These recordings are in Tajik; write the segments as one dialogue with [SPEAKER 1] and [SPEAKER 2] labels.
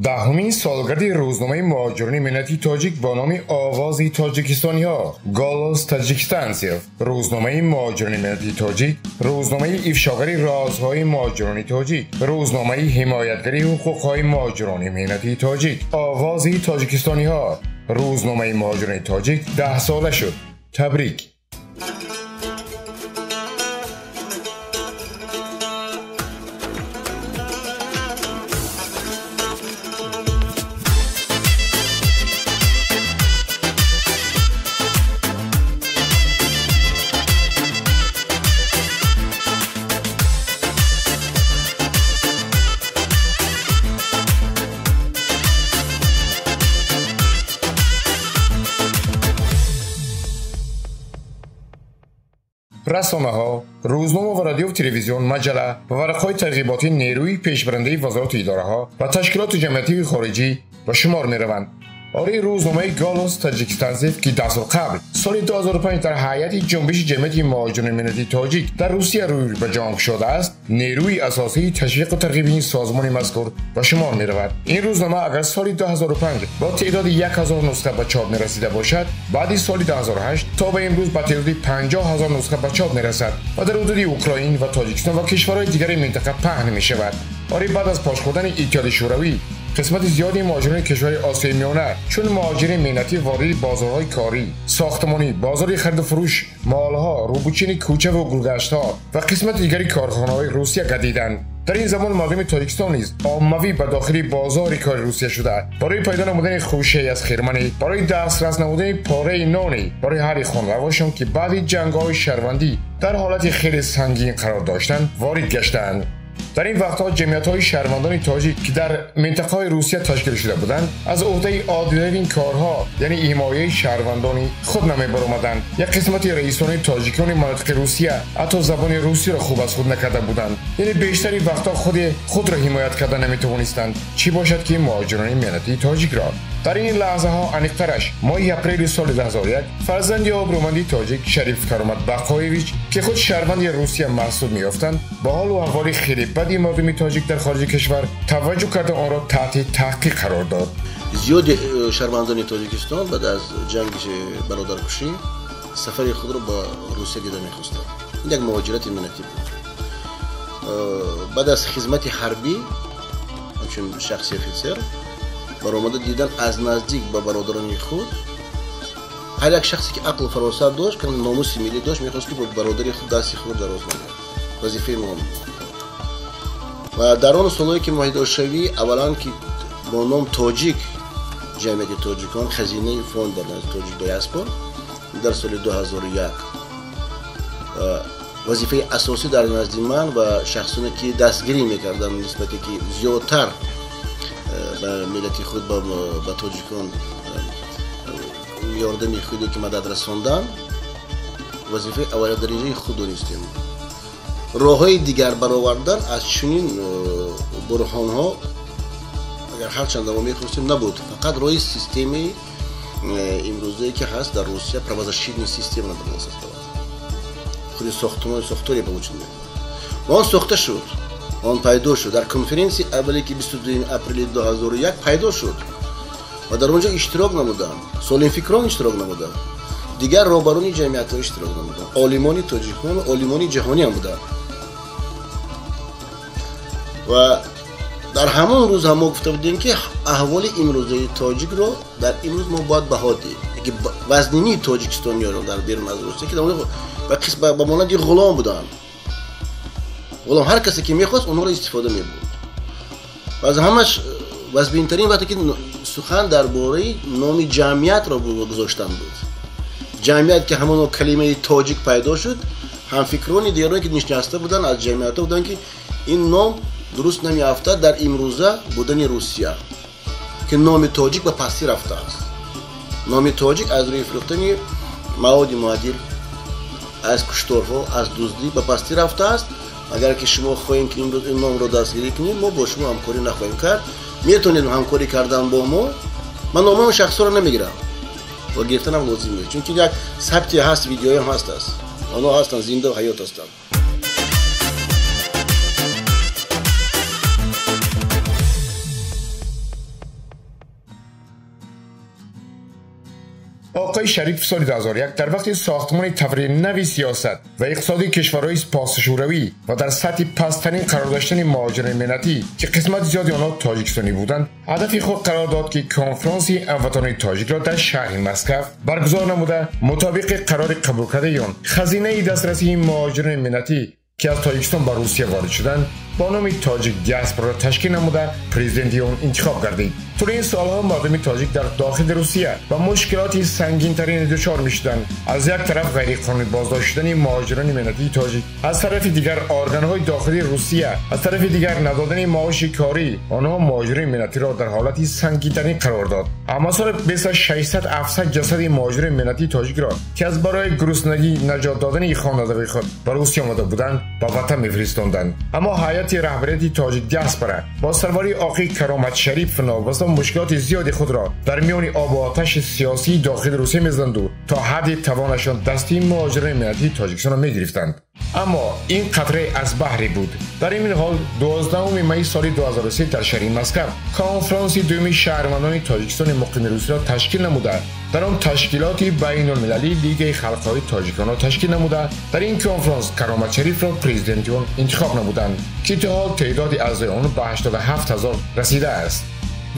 [SPEAKER 1] Даҳумин солгарди рӯзномаи муҳоҷирони меҳнати тоҷик бо номи Овози тоҷикистониҳо Голос таджикистанцев. Рӯзномаи муҳоҷирони меҳнати тоҷик, рӯзномаи ифшогари розҳои муҳоҷирони тоҷик, рӯзномаи ҳимоятгари ҳуқуқҳои муҳоҷирони меҳнати тоҷик. Овози тоҷикистониҳо, рӯзномаи муҳоҷирони тоҷик 10 сола шуд. Табрик! Расонаҳо, рӯзнома ва радиову телевизион, маҷалла ва варақҳои тарғиботӣ нерӯи пешбарандаи вазорату идораҳо ва ташкилоту ҷамъиятии хориҷӣ ба шумор мераванд. Ори, рӯзномаи Голос таджикистанцев, ки 10 сол қабл, соли 2005, дар ҳайати ҷунбиши ҷамъияти муҳоҷирони меҳнати тоҷик дар Русия рӯй ба ҷон кушодааст, нерӯи асосии ташвиқу тарғиби ин созмони мазкур ба шумор меравад. Ин рӯзнома агар соли 2005 бо теъдоди 1000 нусха ба чоп мерасида бошад, баъди соли 2008 то ба имрӯз ба теъдоди 50 ҳазор нусха ба чоп мерасад ва дар ҳудуди Украин ва Тоҷикистон ва кишварҳои дигари минтақа паҳн мешавад. Ори, баъд аз пош хӯрдани Иттиҳоди Шӯравӣ қисмати зиёди муҳоҷирони кишварҳои Осиёи Миёна чун муҳоҷири меҳнатӣ вориди бозорҳои корӣ, сохтмонӣ, бозори хариду фурӯш, молҳо, рӯбучини кӯчаву гулгаштҳо ва қисмати дигари корхонаҳои Русия гардиданд. Дар ин замон мардуми Тоҷикистон низ оммавӣ ба дохили бозори кори Русия шуда, барои пайдо намудани хӯшае аз хирманӣ, барои дастрас намудани пораи ноне барои ҳар хонравошон, ки баъди ҷангҳои шаҳрвандӣ дар ҳолати хеле сангин қарор доштанд, ворид гаштаанд. Дар ин вақтҳо ҷамъиятҳои шаҳрвандони тоҷик, ки дар минтақаҳои Русия ташкил шуда буданд, аз ӯҳдаи оддитарин корҳо, яъне ҳимояи шаҳрвандони худ, намебаромаданд. Як қисмати раисони тоҷикони манотиқи Русия ҳатто забони русиро хуб аз худ накарда буданд, яъне бештари вақтҳо худи худро ҳимоят карда наметавонистанд, чӣ бошад ки муҳоҷирони меҳнатии тоҷикро. Дар ин лаҳзаҳо, аниқтараш моҳи апрели соли 2001, фарзанди обрӯманди тоҷик Шариф Каромат Бақоевич, ки худ шаҳрванди Русия маҳсуб меёфтанд, ба ҳолу аҳволи хеле бади мардуми тоҷик дар хориҷи кишвар таваҷҷӯҳ карда, онро таҳти таҳқиқ қарор дод.
[SPEAKER 2] Зиёди шаҳрвандони Тоҷикистон баъд аз ҷанги бародаркушӣ сафари худро ба Русия дида мехостанд. Ин як муҳоҷирати меҳнатӣ буд. Баъд аз хизмати ҳарбӣ, ҳамчун шахси офитсер баромада дидан аз наздик ба бародарони худ, ҳар як шахсе ки ақлу фаросат дошт, номуси миллӣ дошт, мехост, ки бо бародари худ дасти худро дароз намояд. Вазифаи мо ва дар он солҳое ки муттаҳидшавӣ, аввалан ки бо ном тоҷик ҷамъияти тоҷикон, хазинаи фонд дар назди тоҷик диаспор дар соли 2001 вазифаи асосӣ дар назди ман ва шахсоне ки дастгирӣ мекарданд, нисбате ки зиёдтар ба миллати худ, ба тоҷикон ёрдами худе ки мадад расондан, вазифаи аввалидараҷаи худ донистем. Роҳҳои дигар баровардан аз чунин буҳронҳо, агар ҳарчанд мо мехостем, набуд. Фақат роҳи системаи имрӯзае ки ҳаст дар Русия, правозащитная система надо было создавать, худи сохтмони сохторе ба вуҷуд меомад ва он сохта шуд, он пайдо шуд дар конференсияи аввале, ки 22 апрели 2001 пайдо шуд ва дар он ҷо иштирок намуданд, солимфикрон иштирок намуданд, дигар роҳбарони ҷамъиятҳо иштирок намуданд, олимони тоҷикон, олимони ҷаҳониам буданд. Ва дар ҳамон рӯз ҳам мо гуфта будем, ки аҳволи имрӯзаи тоҷикро дар имрӯз мо бояд баҳо диҳем, ки вазнинии тоҷикистониёро дар берун аз Русия, ки ба монанди ғулом буданд, ғулом, ҳар касе ки мехост, онҳоро истифода мебурд. Ва аз ҳамаш вазбинтарин вақте ки сухан дар бораи номи ҷамъиятро гузоштан буд, ҷамъият ки ҳамон калимаи тоҷик пайдо шуд, ҳамфикрони дигароне ки нишаста буданд, аз ҷамъиятҳо буданд, ки ин ном дуруст намеафтад дар имрӯза будани Русия, ки номи тоҷик ба пастӣ рафтааст, номи тоҷик аз рӯи фурӯхтани маводи мухаддир, аз кушторҳо, аз дуздӣ ба пастӣ рафтааст. Агар ки шумо хоҳем, ки имрӯз ин номро дастгирӣ кунем, мо бо шумо ҳамкорӣ нахоҳем кард. Метавонед ҳамкорӣ кардан бо мо. Ман номаи он шахсҳоро намегирам ва гирифтанам лозим нест, чунки як сабте ҳаст, видеоям ҳаст аст, онҳо ҳастанд, зинда ҳаёт ҳастанд.
[SPEAKER 1] Оқои Шарипов соли 2001 дар вақти сохтмони таври нави сиёсат ва иқтисодии кишварҳои постшӯравӣ ва дар сатҳи пасттарин қарор доштани муҳоҷирони меҳнатӣ, ки қисмати зиёди онҳо тоҷикистонӣ буданд, ҳадафи худ қарор дод, ки конфронси ҳамватанони тоҷикро дар шаҳри Москав баргузор намуда, мутобиқи қарори қабулкардаи он хазинаи дастрасии муҳоҷирони меҳнатӣ, ки аз Тоҷикистон ба Русия ворид шуданд, бо номи Тоҷик Диаспораро ташкил намуда, президенти он интихоб гардид. Тӯли ин солҳо мардуми тоҷик дар дохили Русия ба мушкилоти сангинтарин дучор мешуданд. Аз як тараф ғайриқонунӣ боздошт шудани муҳоҷирони меҳнатии тоҷик, аз тарафи дигар органҳои дохилии Русия, аз тарафи дигар надодани маоши корӣ онҳо муҳоҷирони меҳнатиро дар ҳолати сангинтарин қарор дод. Аммо соли 1600-700 ҷасади муҳоҷирони меҳнатии тоҷикро, ки аз барои гуруснагӣ наҷот додани хонадони худ ба Русия омада буданд, ба ватан мефиристонданд. Аммо ҳайати раҳбарияти Тоҷик Диаспора бо сарварии оқои Каромат Шарипов новобаста мушкилоти зиёди худро дар миёни обу оташи сиёсии дохили Русия мезанду то ҳадди тавонашон дасти муҳоҷирони меҳнатии Тоҷикистонро мегирифтанд. Аммо ин қатрае аз баҳре буд. Дар ин ҳол 12 майи соли 2003 дар шаҳри Москав конфронси дуюми шаҳрвандони Тоҷикистони муқими Русияро ташкил намуда, дар он ташкилоти байнулмилалии Лигаи халқҳои тоҷиконро ташкил намуда, дар ин конфронс Каромат Шарифро президенти он интихоб намуданд, ки то ҳол теъдоди аъзои он ба 87 ҳазор расидааст.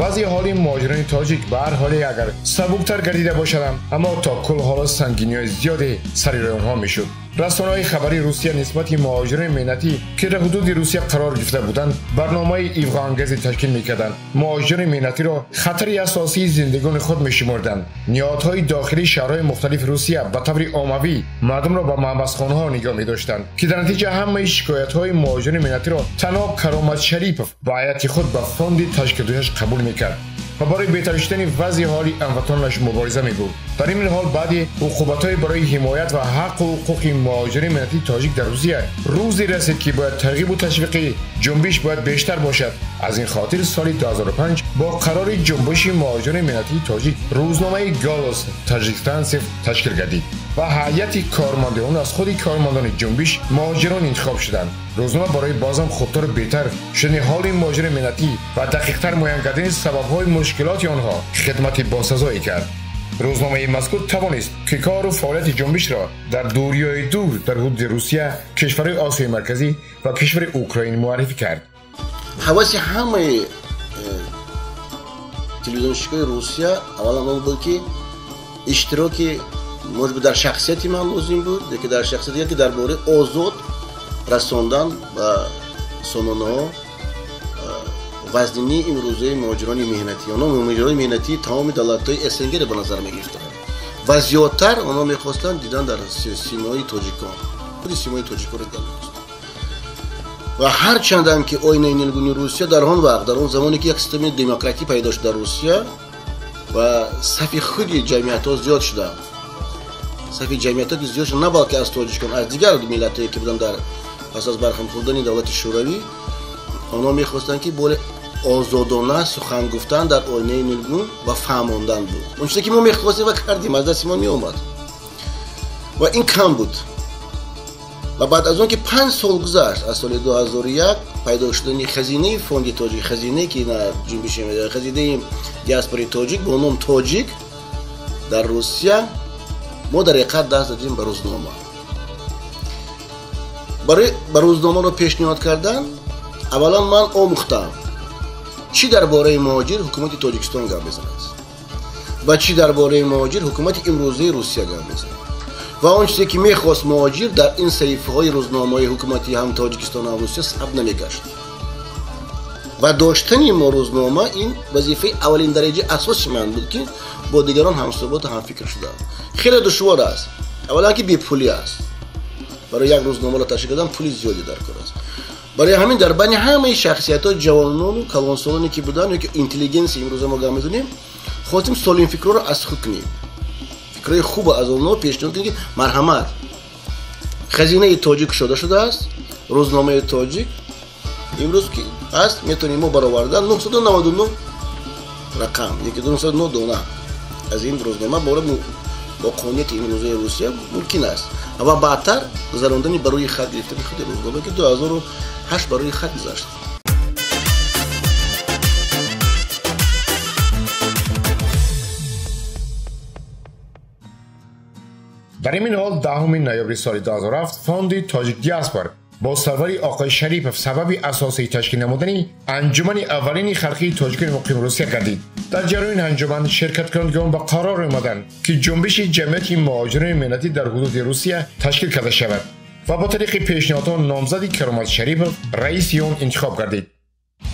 [SPEAKER 1] Вазъи ҳоли муҳоҷирони тоҷик ба ҳар ҳоле агар сабуктар гардида бошадам, аммо то кул ҳоло сангиниҳои зиёде сари роҳи онҳо мешуд. Расонаҳои хабарии Русия нисбати муҳоҷирони меҳнатӣ, ки дар ҳудуди Русия қарор гирифта буданд, барномаи ивғоангезе ташкил мекарданд. Муҳоҷирони меҳнатиро хатари асосии зиндагони худ мешумурданд. Ниҳодҳои дохилии шаҳрҳои мухталифи Русия ба таври оммавӣ мардумро ба маҳбасхонаҳо нигоҳ медоштанд, ки дар натиҷа ҳамаи шикоятҳои муҳоҷирони меҳнатиро танҳо Каромат Шарипов ба ҳайати худ ба фонди ташкилдиҳаш қабул мекард ва барои беҳтар шудани вазъи ҳоли ҳамватанонаш мубориза мебурд. Дар ин ҳол баъди уқубатҳои барои ҳимоят ва ҳаққу ҳуқуқи муҳоҷирони меҳнатии тоҷик дар Русия рӯзе расид, ки бояд тарғибу ташвиқи ҷунбиш бояд бештар бошад. Аз ин хотир соли 2005 бо қарори ҷунбиши муҳоҷирони меҳнатии тоҷик рӯзномаи «Голос таджикистанцев» ташкил гардид ва ҳайати корманди он аз худи кормандони ҷунбиш муҳоҷирон интихоб шуданд. Рӯзнома барои бозам хубтару беҳтар шудани ҳоли муҳоҷирони меҳнатӣ ва дақиқтар муайян кардани сабабҳои мушкилоти онҳо хидмати босазое кард. Рӯзномаи мазкур тавонист, ки кору фаъолияти ҷунбишро дар дурёи дур дар ҳудуди Русия, кишварҳои Осиёи Марказӣ ва кишвари Украин муаррифӣ кард.
[SPEAKER 2] Ҳаваси ҳамаи телевизионщикои Русия аввалан он буд, ки иштироки, может быть, дар шахсияти ман лозим буд, лекин дар шахсияти ки дар бораи озод расондан ба сомонаҳо вазнинии имрӯзаи муҳоҷирони меҳнатӣ. Онҳо муҳоҷирони меҳнатии тамоми давлатҳои СНГ-ро ба назар мегирифтанд ва зиёдтар онҳо мехостанд дидан дар симои тоҷикон, худи симои тоҷиконро дидан мехостанд. Ва ҳарчандам ки оинаи нилгуни Русия дар он вақт, дар он замоне ки як системаи демократӣ пайдо шуд дар Русия ва сафи худи ҷамъиятҳо зиёд шуданд, сафи ҷамъиятҳо ки зиёд шуд, на балки аз тоҷикон, аз дигар миллатҳое ки буданд дар пас аз барҳам хӯрдани давлати Шӯравӣ, онҳо мехостанд, ки боле озодона сухан гуфтан дар оинаи нилгун ва фаҳмондан буд. Он чизе ки мо мехостем ва кардем, аз дасти мо меомад ва ин кам буд. Ва баъд аз он ки 5 сол гузашт, аз соли 2001 пайдо шудани хазинаи фонди тоҷик, хазинае ки на ҷунбиши, хазинаи диаспораи тоҷик бо ном Тоҷик дар Русия, мо дар ҳақиқат даст дадем ба рӯзнома. Барои ба рӯзномаро пешниҳод кардан аввалан ман омӯхтам, чӣ дар бораи муҳоҷир ҳукумати Тоҷикистон гап мезанад ва чӣ дар бораи муҳоҷир ҳукумати имрӯзаи Русия гап мезанад ва он чизе ки мехост муҳоҷир дар ин саҳифаҳои рӯзномаҳои ҳукумати ҳам Тоҷикистон ҳам Русия сабт намегашт. Ва доштани мо рӯзнома ин вазифаи аввалин дараҷаи асоси ман буд, ки бо дигарон ҳамсӯҳбату ҳамфикр шудам. Хеле душвор аст, аввалан ки бепулӣ аст. Барои як рӯзномаро ташкил кардан пули зиёде дар кор аст. Барои ҳамин дар байни ҳамаи шахсиятҳо, ҷавонону калонсолоне ки буданд ё ки интеллигенсия имрӯза мо гап мезанем, хостем солимфикрҳоро аз худ кунем, фикрҳои хуб аз онҳо пешниҳод кунем, ки марҳамат, хазинаи тоҷик кушода шудааст, рӯзномаи тоҷик имрӯз ки ҳаст, метавонем мо баровардан 999 рақам, яки 909 дона аз ин рӯзнома бо қонунияти имрӯзаи Русия мумкин аст. Ва баъдтар гузарондани ба рӯи хат гирифтани худи рӯзнома, ки 2008 ба рӯи хат гузашт.
[SPEAKER 1] Дар ҳамин ҳол 10 ноябри соли 2007 фонди Тоҷик Диаспор бо сарвари оқои Шарипов сабаби асосии ташкил намудани анҷумани аввалини халқии тоҷикони муқими Русия гардид. Дар ҷараёни анҷуман ширкаткунандагон ба қарор омаданд, ки ҷунбиши ҷамъияти муҳоҷирони меҳнатӣ дар ҳудуди Русия ташкил карда шавад ва бо тариқи пешниҳодҳо номзади Каромат Шарипов раиси он интихоб гардид.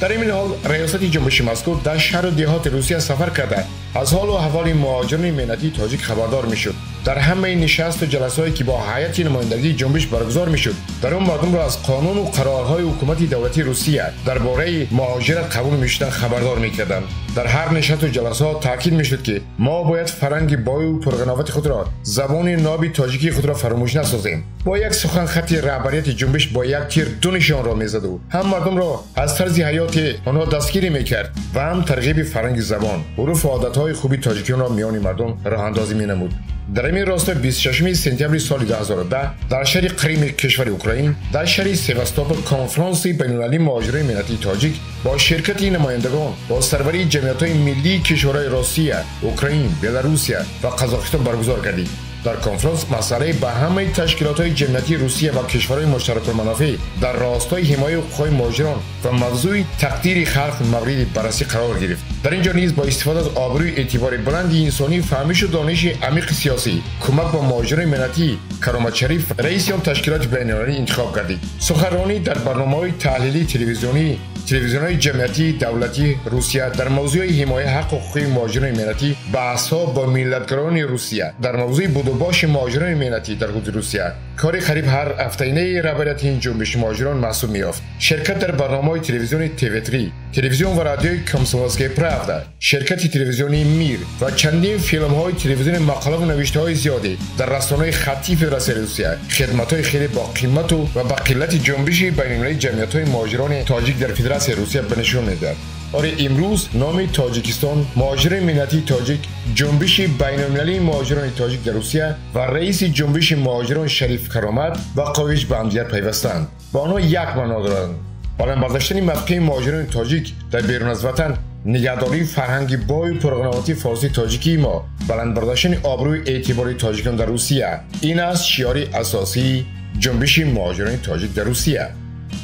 [SPEAKER 1] Дар ҳамин ҳол раёсати ҷунбиши мазкур дар шаҳру деҳоти Русия сафар карда аз ҳолу аҳволи муҳоҷирони меҳнатии тоҷик хабардор мешуд. Дар ҳамаи нишасту ҷаласаҳое ки бо ҳайати намояндагии ҷунбиш баргузор мешуд, дар он мардумро аз қонуну қарорҳои ҳукумати давлатии Русия дар бораи муҳоҷират қабул мешудан хабардор мекарданд. Дар ҳар нишасту ҷаласаҳо таъкид мешуд, ки мо бояд фарҳанги бою пурғановати худро, забони ноби тоҷикии худро фаромӯш насозем. Бо як сухан хати раҳбарияти ҷунбиш бо як тир ду нишонро мезаду ҳам мардумро аз тарзи ҳаёти онҳо дастгирӣ мекард ва ҳам тарғиби фарҳанги забон, урфу одатҳои хуби тоҷикионро миёни мардум роҳандозӣ менамуд. Дар ҳамин росто 26 сентябри соли 2010 дар шаҳри Қрими кишвари Украин, дар шаҳри Севастопол конфронси байналмилалии муҳоҷирони меҳнатии тоҷик бо ширкати намояндагон бо сарварии ҷамъиятҳои миллии кишварҳои Россия, Украин, Беларусия ва Қазоқистон баргузор гардид. Дар конфронс масъалаи ба ҳамаи ташкилотҳои ҷамъиятии Русия ва кишварҳои муштаракулманофеъ дар ростои ҳимояи ҳуқуқҳои муҳоҷирон ва мавзӯи тақдири халқ мавриди баррасӣ қарор гирифт. Дар ин ҷо низ бо истифода аз обрӯи эътибори баланди инсонӣ, фаҳмишу дониши амиқи сиёсӣ, кӯмак ба муҳоҷирони меҳнатӣ Каромат Шариф раиси он ташкилоти байналмилалӣ интихоб гардид. Суханронӣ дар барномаҳои таҳлилии телевизионӣ, телевизионҳои ҷамъиятии давлатии Русия дар мавзӯи ҳимояи ҳаққу ҳуқуқи муҳоҷирони меҳнатӣ, баҳсҳо бо миллатгарони Русия дар мавзӯи будубоши муҳоҷирони меҳнатӣ дар ҳудуди Русия кори қариб ҳар ҳафтаинаи раҳбарияти ин ҷунбиши муҳоҷирон маҳсуб меёфт. Ширкат дар барномаҳои телевизиони ТВ3, телевизион ва радиои Комсомольская правда, ширкати телевизионии Мир ва чандин филмҳои телевизиони, мақолаву навиштаҳои зиёде дар расонаҳои хаттии Федератсияи Русия хидматҳои хеле боқимату ва ба қиллати ҷунбиши байналмилалии ҷамъиятҳои муҳоҷирони тоҷик дар Федератсияи Русия ба нишон медиҳад. Оре, имрӯз номи Тоҷикистон, муҳоҷирони меҳнатии тоҷик, ҷунбиши байналмилалии муҳоҷирони тоҷик дар Русия ва раиси ҷунбиши муҳоҷирон Шариф Каромат ва Қовиш ба ҳамдигар пайвастанд. Ба онҳо як маъно доранд: баланд бардоштани мавқеи муҳоҷирони тоҷик дар берун аз ватан, нигаҳдории фарҳанги бою пурғановати форсии тоҷикии мо, баланд бардоштани обрӯи эътибори тоҷикон дар Русия. Ин аст шиори асосии ҷунбиши муҳоҷирони тоҷик дар Русия.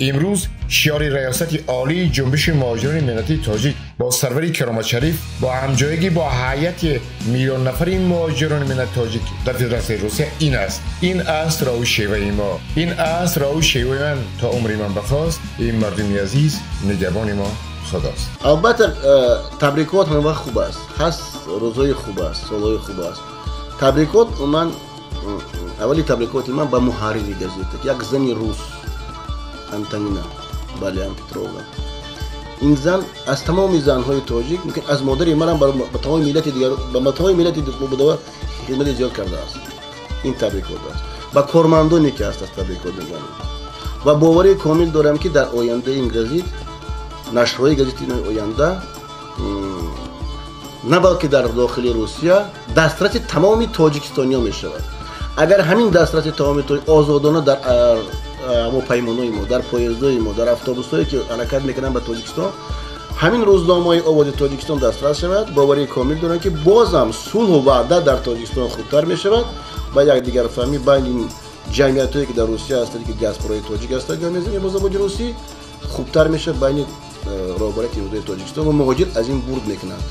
[SPEAKER 1] Имрӯз шиори раёсати олии ҷунбиши муҳоҷирони меҳнатии тоҷик бо сарвари Каромат Шариф бо ҳамҷоягӣ бо ҳайати миллион нафари муҳоҷирони меҳнати тоҷик дар Федератсияи Русия ин аст. Ин аст роҳу шеваи мо, ин аст роҳу шеваи ман то умри ман бахост. Ин мардуми азиз, нигаҳбони мо Худост.
[SPEAKER 2] Албатта, табрикот ҳама вақт хуб аст, ҳаст рӯзҳои хуб аст, солҳои хуб аст. Табрикот ман, аввали табрикоти ман ба муҳаррири газета, як зани рус, Антонина Балян Петровна. Ин зан аз тамоми занҳои тоҷик, мумкин аз модари манам ба тамоми миллати дигар, ба тамоми миллати буда хидмати зиёд кардааст. Ин табрикот аст. Ба кормандоне ки ҳаст, аз табрикот мегӯям. Ва боварии комил дорам, ки дар оянда ин газет, нашрҳои газети оянда на балки дар дохили Русия дастраси тамоми тоҷикистониё мешавад. Агар ҳамин дастраси тамоми озодона дар ҳавопаймонои мо, дар поездҳои мо, дар автобусҳое ки ҳаракат мекунанд ба Тоҷикистон, ҳамин рӯзномаҳои Овози Тоҷикистон дастрас шавад, боварии комил дорам, ки бозам сулҳу ваҳдат дар Тоҷикистон хубтар мешавад ва якдигарфаҳмӣ байни ҷамъиятҳое ки дар Русия ҳастанд, ки диаспораи тоҷик ҳастанд, гап мезанем бо забони русӣ, хубтар мешавад байни роҳбарияти имрӯзаи Тоҷикистон ва муҳоҷир аз ин бурд мекунанд.